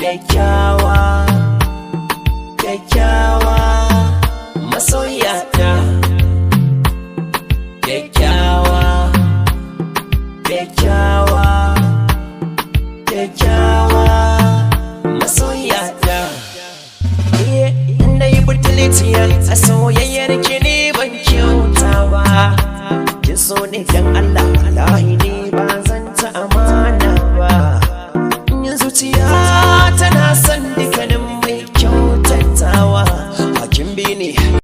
Kyakkyawa, kyakkyawa, masoyata. Kyakkyawa, kyakkyawa, kyakkyawa, masoyata. Inda yi butulciya a soyayyar ki ne, ban kyauta ba. Kin so ne dan Allah, wallahi ne ba zan ta amana ba. In zuciya tana